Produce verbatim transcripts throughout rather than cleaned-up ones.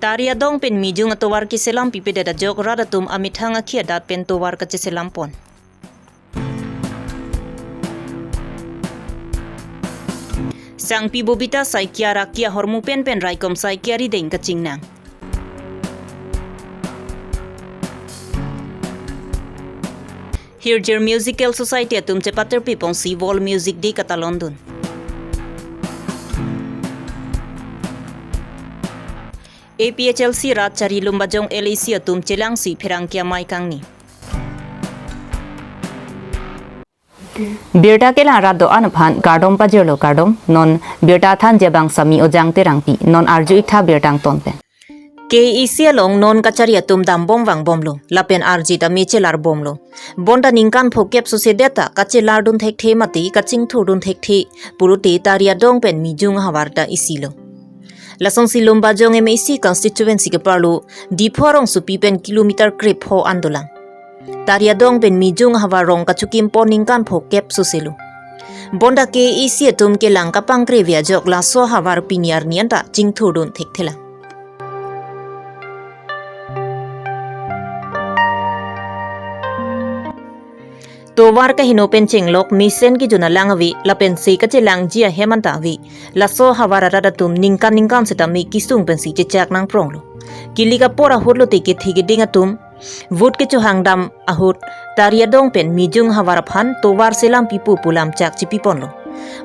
Tari adong pen mijung atovar keselam pipedet ajok rat atum amethang akhi adat pen tovar kacheselam pon. Sangpi Bobita Saikia Rakia ahormu pen pen raikom Saikia rideng kachingnang. Hirjir Musical Society atum chepaterpi ponsi World Music Day katalondun. A P H L C rat chari Lumbajong L A C atum chelangsi pherangke amei kangni. Birta kelang rat do-an aphan kardom pajirlo, kardom. Non birta thanji abang Sami Ojang Terangpi, non arju-ik tha birta angton pen. K A A C along non kachari atum dambom vangbomlo, lapen arje tame chelarpomlo. Bonta ningkan phokep sose det ta kachelardun thekthe mate kachingthurdun thekthe pulote tari adong pen mijung ahavar ta isilo. Lasonsi Lumbajong M A C constituency keparlo Diphu arongsopi pen kilometer krepho an dolang. Tari adong pen mijung ahavar rong kachukim pon ningkan phokep soselo. Bonta K A A C atum kelang kapangkre ave ajok laso ahavar pini arni anta chingthurdun thekthelang. Tovar kaheno pen chenglok mesen kejun alang ave, lapensi kachelangji ahem anta ave. Laso ahavar arat atum ningkan ningkan setame kesung pensi chechak nangpronglo. Kilik apor ahut lote kethe keding atum vote kechohang dam ahut tari adong pen mijung ahavar aphan tovar selam pipo pu lamchak chepiponlo.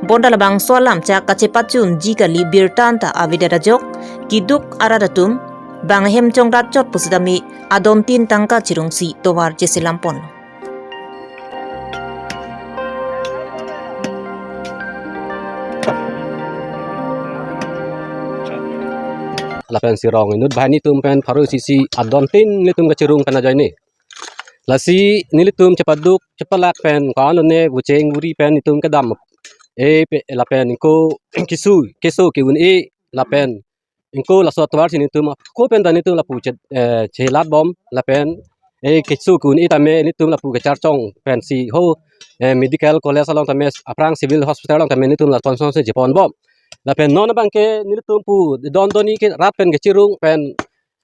Bonta labangso alamchak kachepachunji kali, birta anta avedet ajok keduk arat atum bang ahem chongrat chot pusitame adon tin tangka chirungsi tovar cheselam ponlo. Lapensi rong inut banghini atum pen pharo isi isi adon tin nelitum kachirung pen ajoine. Lasi nelitum chepaduk chepalak pen ko-an lone bucheng buri pen nelitum kedam. E pe lapen ingko keso keso ke-un-e lapen ingko laso atovar si nelitum ko pen ta nelitum lapu che, eh, chelat bom lapen, eh, keso ke-un-e tame nelitum lapu kecharchong pensi ho, eh, medical college along tame aphrang civil hospital along tame nelitum la tonsong si chepon bom. Lapen non abangke nelitum pu don doni ke rat pen kechirung pen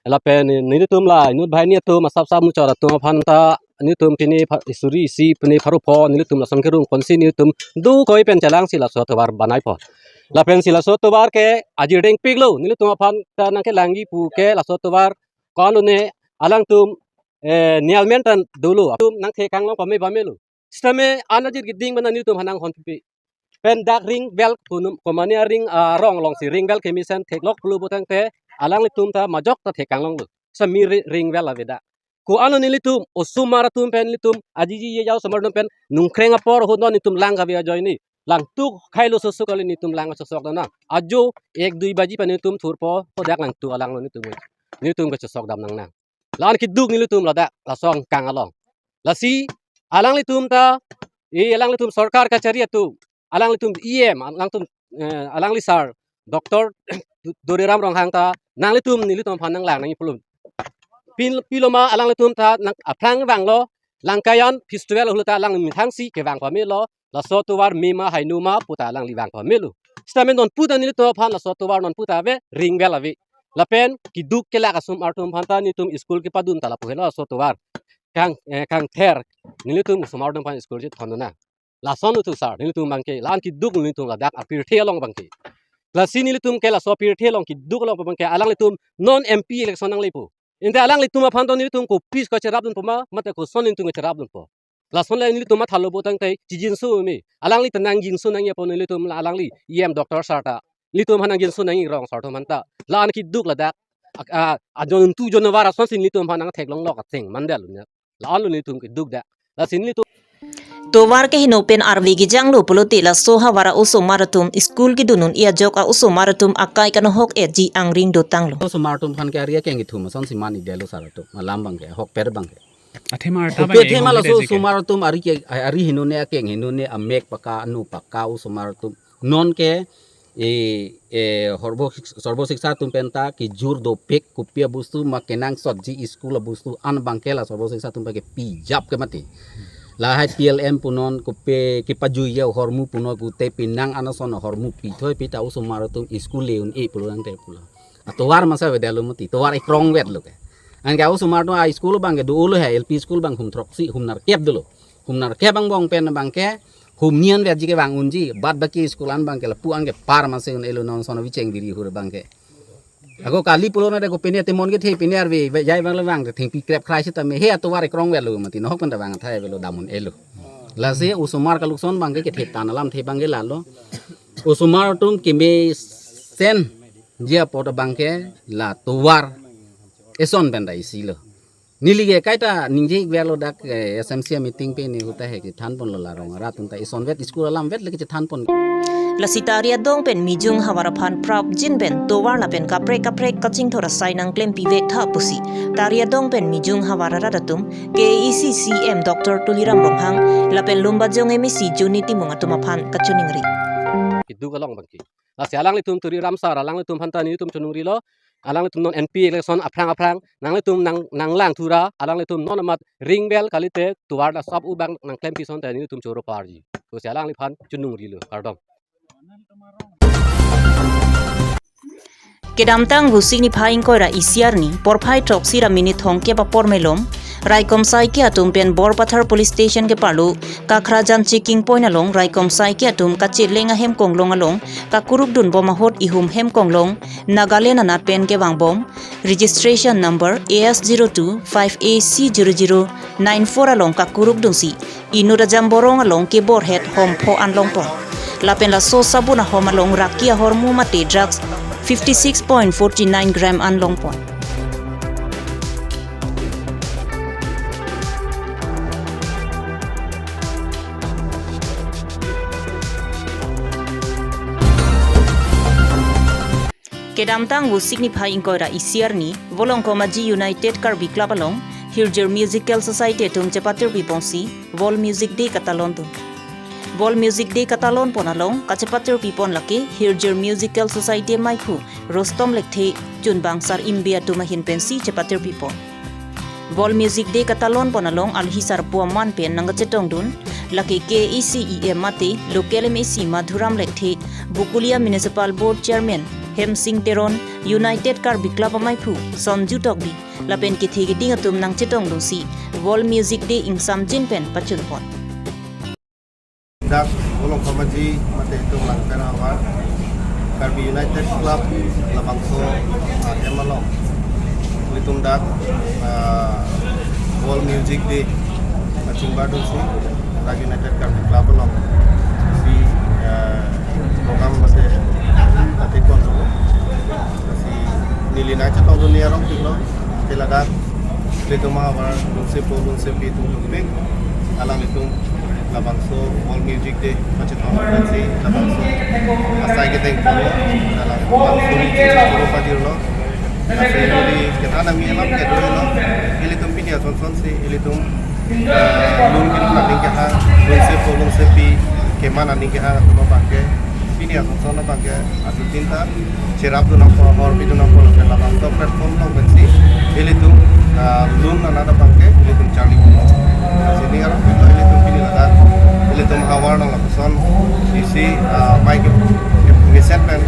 lapen nelitum la inut banghini atum asap sap muchot atum aphan ta nelitum pini pha-, suri isi pini pharo pho nelitum lason kerung ponsi nelitum do koi pen chelangsi laso atovar banai pho. Lapensi laso atovar ke ajirdeng piklo, nelitum aphan ta nangkelangji pu ke laso atovar ko-an lone alangtum, eh, nial mentan dolo atum nangthekanglong pame pamelo. Sitame an ajir keding mana nelitum aphan nanghon pipe. Pen dak ring well kunum komane aring arong alongsi ring well kemesen theklok pulo putangte alanglitum ta majok ta thekanglonglo. Sami ri-, ring well avedet. Ko-an lo nelitum osomar atum pen nelitum ajiji ye jau osomar atum pen nungkreng apor ahut non nelitum lang kave ajoine. Langtuk khailo soso kali nelitum lang chosok damnang. Ajo ek dui baji pen nelitum thurpo, to dak langtuk alang lo nelitum. Nelitum kachosok damnang nang. La-an keduk nelitum ladak laso angkang along. Lasi alanglitum ta, e alanglitum sorkar kachari atum, alanglitum E M, alangtum, eh, alangli sir, Doctor Doriram Ronghang ta, nanglitum nelitum aphan nanglang nangji pulo. Pin, piloma alanglitum ta nang aphrang vanglo, Langkayan festival ahut ta alang methangsi kevang pamelo, laso atovar me ma haino ma puta alangli vang pamelo. Sitame non puta nelitum aphan laso atovar non puta ave, ring well ave. Lapen keduk kelak asomar atum aphan ta nelitum school kepadun ta lapu helo laso atovar. Kang, eh, kangther nelitum osomar atum aphan school chethon nang. Lason utu sir, nelitum abangke, la-an keduk nelitum ladak apirthe along abangke. Lasi nelitum ke laso apirthe along keduk along abangke, alanglitum non M P election nanglepo. Inte alanglitum aphan to nelitum kopi kacherapdunpo ma, mate koson nelitum kacherapdunpo. Lason le nelitum mathalo putangte chijinso me. Alangli tenang jinso nangji apot nelitum la alangli E M doctor sir ta. Nelitum aphan nangjinso nangji rong sar atum aphan ta. La-an keduk ladak. A, a, ajon tu jonvar asonsi nelitum aphan nangtheklonglok ateng mandel nya. La-an lo nelitum keduk dak. Lasi nelitum. Tovar keheno pen arve kejanglo pulote laso ahavar a-osomar atum school kedun un-e ajok a-osomar atum akai kanohok-etji angring dotanglo. Osomar atum aphan ke ari akeng kethum asonsi man-ikdetlo sar atum. Malam abangke, ahokpet abangke. Athema arta Kopi abang athema laso osomar atum ari ke, ari henone akeng henone amek paka anu paka osomar atum. Non ke, e, e, horbo sik-, sorbo siksa atum pen ta kejur dopik kopi abostu ma kenangsotji school abostu an abangke la sorbo siksa atum pen kepijap ke mati. Lahai T L M punon kopi kepajuiya ahormu punon kute pinang anason ahormu pithoi pita osomar atum school le un-e pulo nangte pulo. Atovar masa avedetlo mati, tovar ekrong vetlo ke. Anke osomar atum a-school abangke dolo he, L P school abang hum throksi, hum nerkep dolo. Hum nerkep angbong pen abangke hum hini an vetji kevang unji, bad baki school an abangke lapu anke par masa un-elo, non ason avi cheng biri hur abangke. Ako kali pulo na de ko pine temon kethe, pine arve jai abang le vang thengpi krep krai sitame he atovar ekrong vetlo mati, nohok pen ta vang athai avelo, dam un-elo. Lasi osomar kalukson abangke ketheptan alamthe abangke lalo. Osomar atum kemesenji apot abangke la tovar eson pen ta isi lo. Neli ke kaita ningje ik verlo dak, eh, S M C meeting pen ne ahut ta he kethan ponlo, la rong arat atum ta eson vet, school alam vet le kechethan pon. Lasi Tari adong pen Mijung havar aphan prapjin pen tovar lapen kaprek kaprek kachingthur asai nangklempi vek tha pusi Tari adong pen Mijung havar arat atum, K A A C C E M Doctor Tuliram Ronghang lapen Lumbajong M A C Johny Timung atum aphan kachiningri. Keduk along abangke. Lasi alanglitum Tuliram sir, alanglitum aphan ta nelitum chiningrilo. Alanglitum non M P election aphrang aphrang nanglitum nang, nanglang thura, alanglitum non amat ring bell kalite tovar ta sap u abang nangklempi ason ta nelitum choro parji. Lasi alangliphan chiningrilo. Kardom. Kedamtang Vosik niphai ingkoi ra isi arni porphai throksi ra minit thomkep apor malom, raikom saike atum pen Borpathar Police Station keparlo Kakhrajan checking point along raikom saike atum kacheleng ahem konglong along kakuruk dunbom ahut ihum hem konglong Nagaland anat pen kevangbom, registration number A S zero two five A C zero zero nine four along kakuruk dunsi inut ajamborong along keborhet hom pho an longpon. Lapen laso sabun ahom along raki ahormu mate drugs fifty six point forty nine gram an longpon. Kedamtang Vosik niphai ingkoi ra isi arni, Volongkom Aji United Karbi Club along Hirjir Musical Society atum chepatirpi ponsi World Music Day katalon dun. World Music Day katalon pon along kachepatirpi pon lake Hirjir Musical Society amaiphu Rustom Lekthe, chunbang Sar Imbi atum ahin pensi chepatirpi pon. World Music Day katalon pon along alhi sarpo aman pen nangkachetong dun lake K A A C E M mate local M A C Madhuram Lekthe, Bokolia Municipal Board Chairman Hemsing Teron, United Karbi Club amaiphu Sonju Tokbi, lapen kethe keding atum nangchetong dunsi World Music Day ingsamjin pen pachun pon. Dak Volongkom Aji mate itum Langpher ahavar Karbi United Club labangso, ah, hem along ilitum dak, ah, World Music Day kachingbar dunsi dak United Karbi Club along si, ah, program mate pati pon dolo. Si neli nangchetong dun arong pilo, ke ladak ilitum ahavar lunsepo lunsepi atum dopik, alanglitum labangso World Music Day pachetong pensi labangso asai kedeng pon, labangso ni choro pajirlo. Lasi neli kethan ami alam kedo lo, ilitum pini ason son si ilitum, eh, lun kin aning kehang, lunsepo lunsepi keman aning kehang atum abangke pini ason son abangke atutin ta cherap dun nangpo, ahorpi dun nangpo, lapen labangso platform along pensi ilitum, ah, lun anat abangke ilitum charli. Lasi ning arong pilo ilitum pini ladak ilitum ahavar along lapuson isi, ah, mai ke, ke mesen pen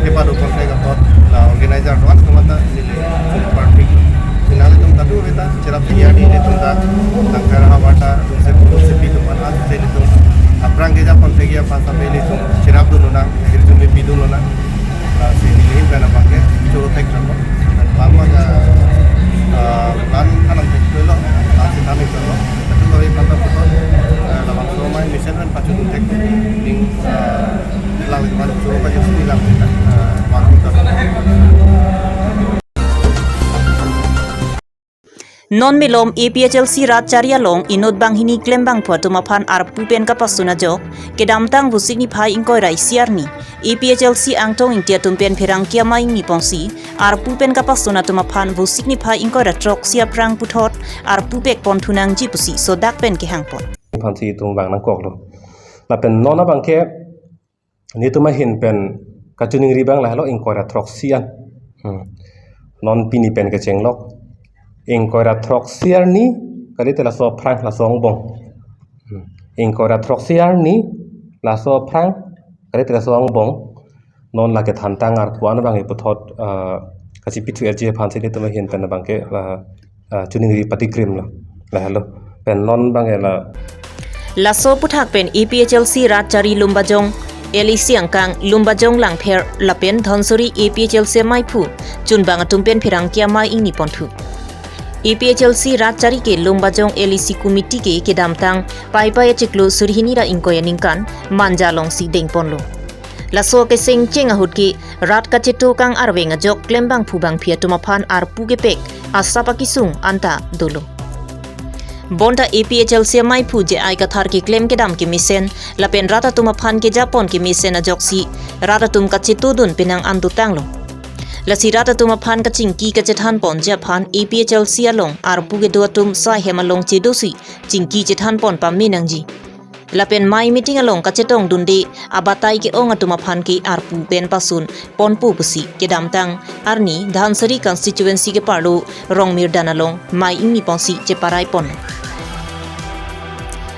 kepado kontak apot la organizer do-an atum ta neli party. Pini ilitum kadokave ta cherap dia di ilitum ta Langpher ahavar ta lunsepo lunsepi atum aphan, ilitum aphrang keja pon thekji aphan sampai ilitum cherap dun lonang, hirjume pi dun lonang. Lasi neli ahin pen abangke choro thek cholo. Lama ka, ah, plan anam thek cholo. Lasi kami cholo. Itu kami pantau foto. Ah, labangso mai mesen pen pachun thek. Ning, ah, lang lima choro pachun sini lang kita. Ah, waktu kita. Non malom A P H L C rat chari along inut banghini klembangphu atum aphan arpu pen kapasun ajok, kedamtang Vosik niphai ingkoi ra isi arni, A P H L C Angtong Ingti atum pen pherangke amei ingni ponsi, arpu pen kapasun atum aphan Vosik niphai ingkoi ra throksi aphrang puthot arpu pek pon thu nangji pusi sodak pen kehang pon. Aphansi itum vang nangkoklo. Lapen non abangke netum ahin pen kachiningri abang lahelo ingkoi ra throksi an. Hmm. Non pini pen kechenglok. Ingkoi ra throksi arni, kalite laso aphrang laso angbong. Hmm. Ingkoi ra throksi arni, laso aphrang, kalite laso angbong. Non lake thantang arpu an abang iputhot, ah, kachipithu erji aphan si nelitum ahin pen abangke la, ah, choningri patikrim lo. Lahelo. Pen non abangke la Laso aputhak pen A P H L C Ratchari Lumbajong, L A C angkang Lumbajong Langpher lapen Dhansiri A P H L C maiphu chunbang atum pen pherangke amei ingni ponthu. A P H L C Ratchari ke Lumbajong L A C committee ke kedamtang Paipai achiklo suri hini ra ingkoi aningkan Manja alongsi dengponlo. Laso keseng cheng ahut ke rat kacheto kang arveng ajok klembangphu bangphi atum aphan arpu kepek asap akesung anta dolo. Bonta A P H L C maiphu J I Kathar keklem kedam kemesen lapen rat atum aphan kejapon kemesen ajoksi rat atum kachetodun penang an dotanglo. Lasi rat atum aphan kachingki kachethanponji aphan A P H L C along arpu kedo atum sai hem along chedosi chingki chethanpon pame nangji. Lapen mei meeting along kachetongdunde abatai ke-ong atum aphan ke arpu pen pasun ponpo pusi kedamtang arni Dhansiri constituency keparlo Rongmirdan along mei ingni ponsi cheparaipon.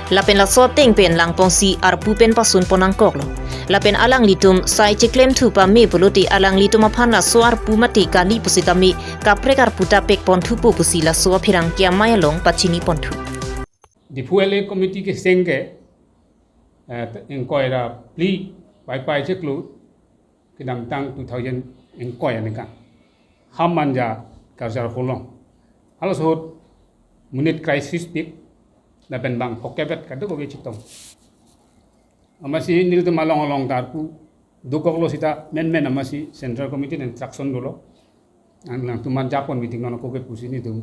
Lapen laso ateng pen langponsi arpu pen pasunpon nangkoklo. Lapen alanglitum sai cheklemthu pame pulote alanglitum aphan laso arpu mate kali pusitame kaprek arpu ta pekponthupo pusi laso apherangke amei along pachiniponthu. Diphu L A committee keseng ke, eh, ingkoi ra phli Paipai achiklo kedamtang two thousand ingkoi aningkan. Ha Manja Karjar Hall along. Halaso ahut monit crisis pik lapen bang phokep vet kadokave chetong. Amatsi nelitum along along ta arpu dokoklo seta menmen amatsi Central Committee instruction dolo. Alangtum aphan japon meeting non ako ke pusi nelitum,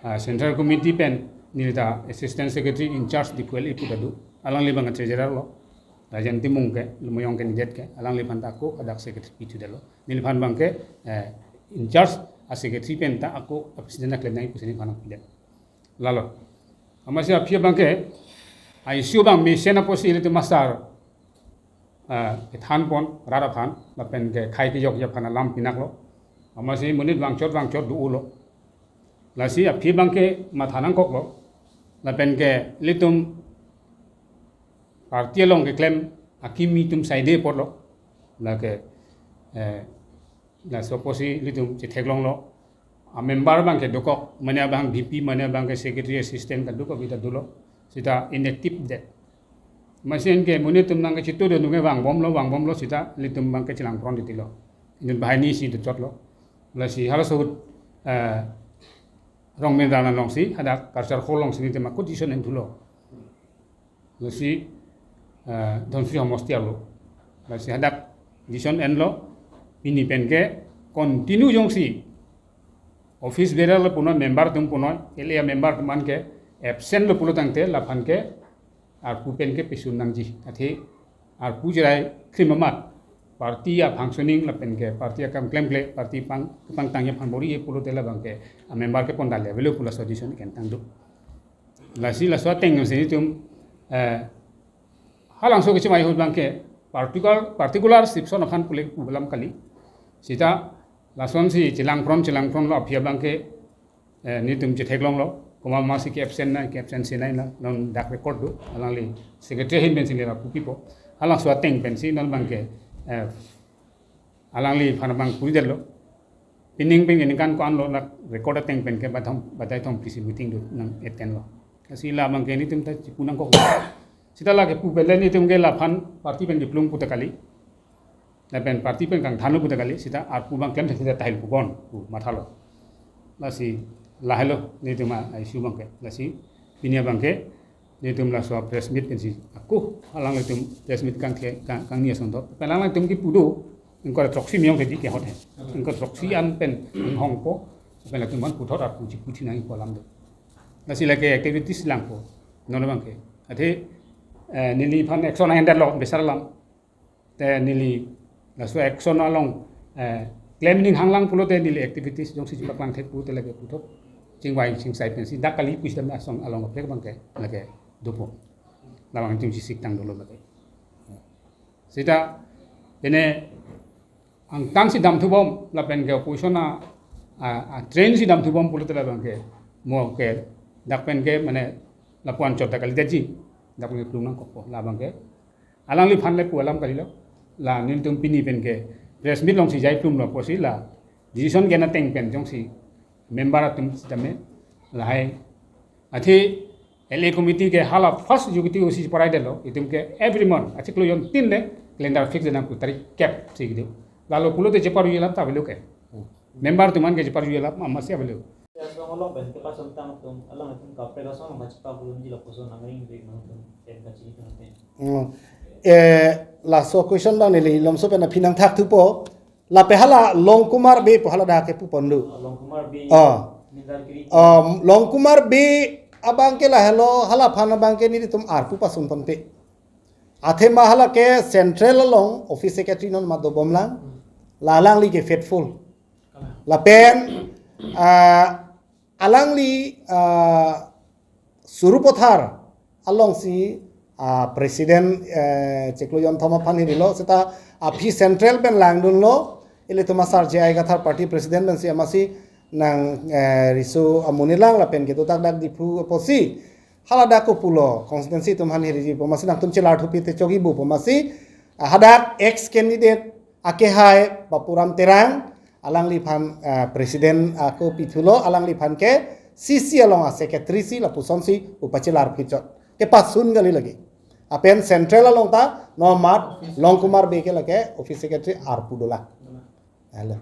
ah, Central Committee pen neli ta Assistant Secretary in charge Diphu L A pu ta do. Alangli abang Treasurer lo. Rajen Timung ke, Lumbajong candidate ke, alangliphan ta ako hadak secretary pithu detlo. Neliphan abangke, eh, in charge a-secretary pen ta ako a-president aklem nangji pusi neliphan pidetlo. Lalo. Amatsi aphi abangke, a-issue abang mesen apotsi ilitum master, eh, kethanpon, rat aphan, lapen kekhei kejokji aphan alam pinaklo. Amatsi monit vangchot vangchot do-olo. Lasi aphi abangke matha nangkoklo. Lapen ke ilitum party along keklem akimi atum saide apotlo. Lake, eh, laso apotsi ilitum chetheklonglo. A-member abangke dokok, mane abang V P, mane abangke secretary assistant kadokave ta dolo. Seta inactive det. Amatsi anke monit atum nangkachetodun dunge vangbomlo, vangbomlo seta ilitum abangke chelangpron titilo. Inut banghini si dochotlo. Lasi halaso ahut, eh, Rongmirdan alongsi, hadak Karjar Hall alongsi nelitum ako decision enthulo. Lasi, eh, Dhansiri homosti arlo. Lasi hadak decision enlo, pini pen ke continue jongsi office bearer lo punoi, member atum punoi, L A member atum an ke absent lo pulo tangte, laphan ke arpu pen ke pesun nangji. Athe arpu jerai krim amat party a-functioning lapen ke party akam klemkle, party pang, pangtangji aphan bor-i pulote labangke a-member kepon dale avelo pu laso decision kentang do. Lasi laso ateng si nelitum, eh, halangso kechimai ahut abangke particular, particular section aphan pule pu alam kali. Seta lasonsi chelangpron, chelangpronlo aphi abangke, eh, nelitum chetheklonglo. Komat masi ke-absent nai, ke-absent si nai la, non dak record do. Alangli secretary ahin pensi neli lapu pipo. Halangso ateng pensi non abangke, eh, alangliphan abang puri detlo. Pining pen ningkan ko-anlo, la record ateng pen ke bathom, batai thom P C meeting do nang-attend lo. Lasi labangke nelitum ta chipu nangkok. Seta lake pu pen le nelitum ke laphan party pen kiplung pu ta kali. Lapen party pen kangthanlo pu ta kali, seta arpu abang klemthek seta tahil pubon pu mathalo. Lasi lahelo nelitum a-issue abangke. Lasi pini abangke nelitum laso press meet pensi ako alanglitum press meet kang, kang, kangni asonthot. Pen alanglitum kipu do, ingkoi throksi miyong keji kehot he. Ingkoi throksi an pen hongpo, pen latum aphan puthot arpu chipu thinang pu alam do. Lasi lake activities langpo. Non abangke. Athe, eh, neliphan action ahin detlo besar alam. Te neli laso action along, eh, klem ning hanglang pulote neli activities jongsi chipaklang thek pulote lake puthot chingvai chingsai pensi dak kali pusitame action along kaprek abangke lake dopo. Labang chingsi siktang dolo lake. Seta pene angtan si damthubom lapen ke opposition a, a, a-trend si damthubom pulote labangke mo ke dak pen ke mane lapu-an chot dak kali detji, dak pen ke plung nangkokpo labangke. Alangliphan le pu alam kalilo. La nelitum pini pen ke press meet alongsi jai plumlo pusi la decision ke-en ateng pen jongsi member atum sitame lahai, athe L A committee ke hala first executive si parai detlo, itum ke every month achiklo jon tin le calendar fix nangkok tarik kep si kedo. Lalo pulote cheparjuji alam ta avelo ke. Member atum an ke cheparjuji alam amatsi avelo. Asong along pen kepasuntang atum, alanglitum kaprek asong along kachepa-ongdunji lapuson nangring ri nangtum pen kachini pen pen. Hmm. Eh, laso question abang neli malomso pen aphi nangthakthupo. Lapen hala Longkumar Bey pu hala dak kepu ponlo. Longkumar Bey. Ah. Mindar kiri. Um, Longkumar Bey abang ke lahelo, halaphan abang ke nelitum arpu pasun ponpe. Athema hala ke central along office secretary non ma dobomlang. La alangli ke faithful. Lapen, ah, alangli, ah, Sarupathar alongsi, ah, president, eh, chiklo jonthom aphan hirilo, seta aphi central pen langdunlo, ilitum asar J I Kathar party president pensi amatsi nang, eh, riso amonit lang lapen kedo dak dak Diphu apotsi. Hala dak kopulo, constituency atum aphan hiriji pu amatsi nangtum chelar thupi te chogi bu pu amatsi, ah, hadak ex candidate akehai Bapuram Terang, alangliphan, ah, president ako pithulo, alangliphan ke C C along a secretary si lapusonsi upachelar phichot. Kepasun kali lagi. Apen central along ta nomat Longkumar Bey ke lake office secretary arpu dolang. Halo.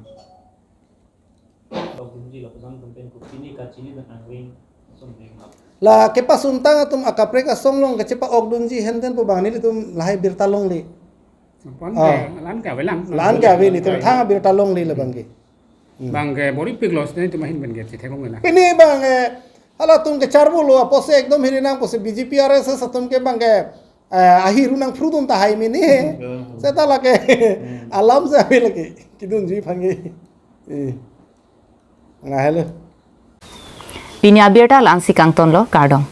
Longkumar Bey lapuson tum pen kopine kachini pen nangring, sumring ap. La kepasuntang atum akaprek asong along kachepa-okdunji henten pu abang nelitum lahai birta longle. Apon Ah. ke, la-an ke avelang. La-an ke ave, nelitum thang abirta longle labang ke. Hmm. Bang ke bor-ipiklo, sini itum ahin pen ke chethek longle na. Pini abang, eh, halatum kecharbulo, apotsi ekdom hiri nang pusi B J P R S S atum ke abang ke, eh, ahiru nangphrudun tahai mini. Hmm. Seta lake, Hmm. alam si ave lake, kedunji aphan ke. Eh. Nahelo. Pini abirta la-ansi kangtonlo, kardom.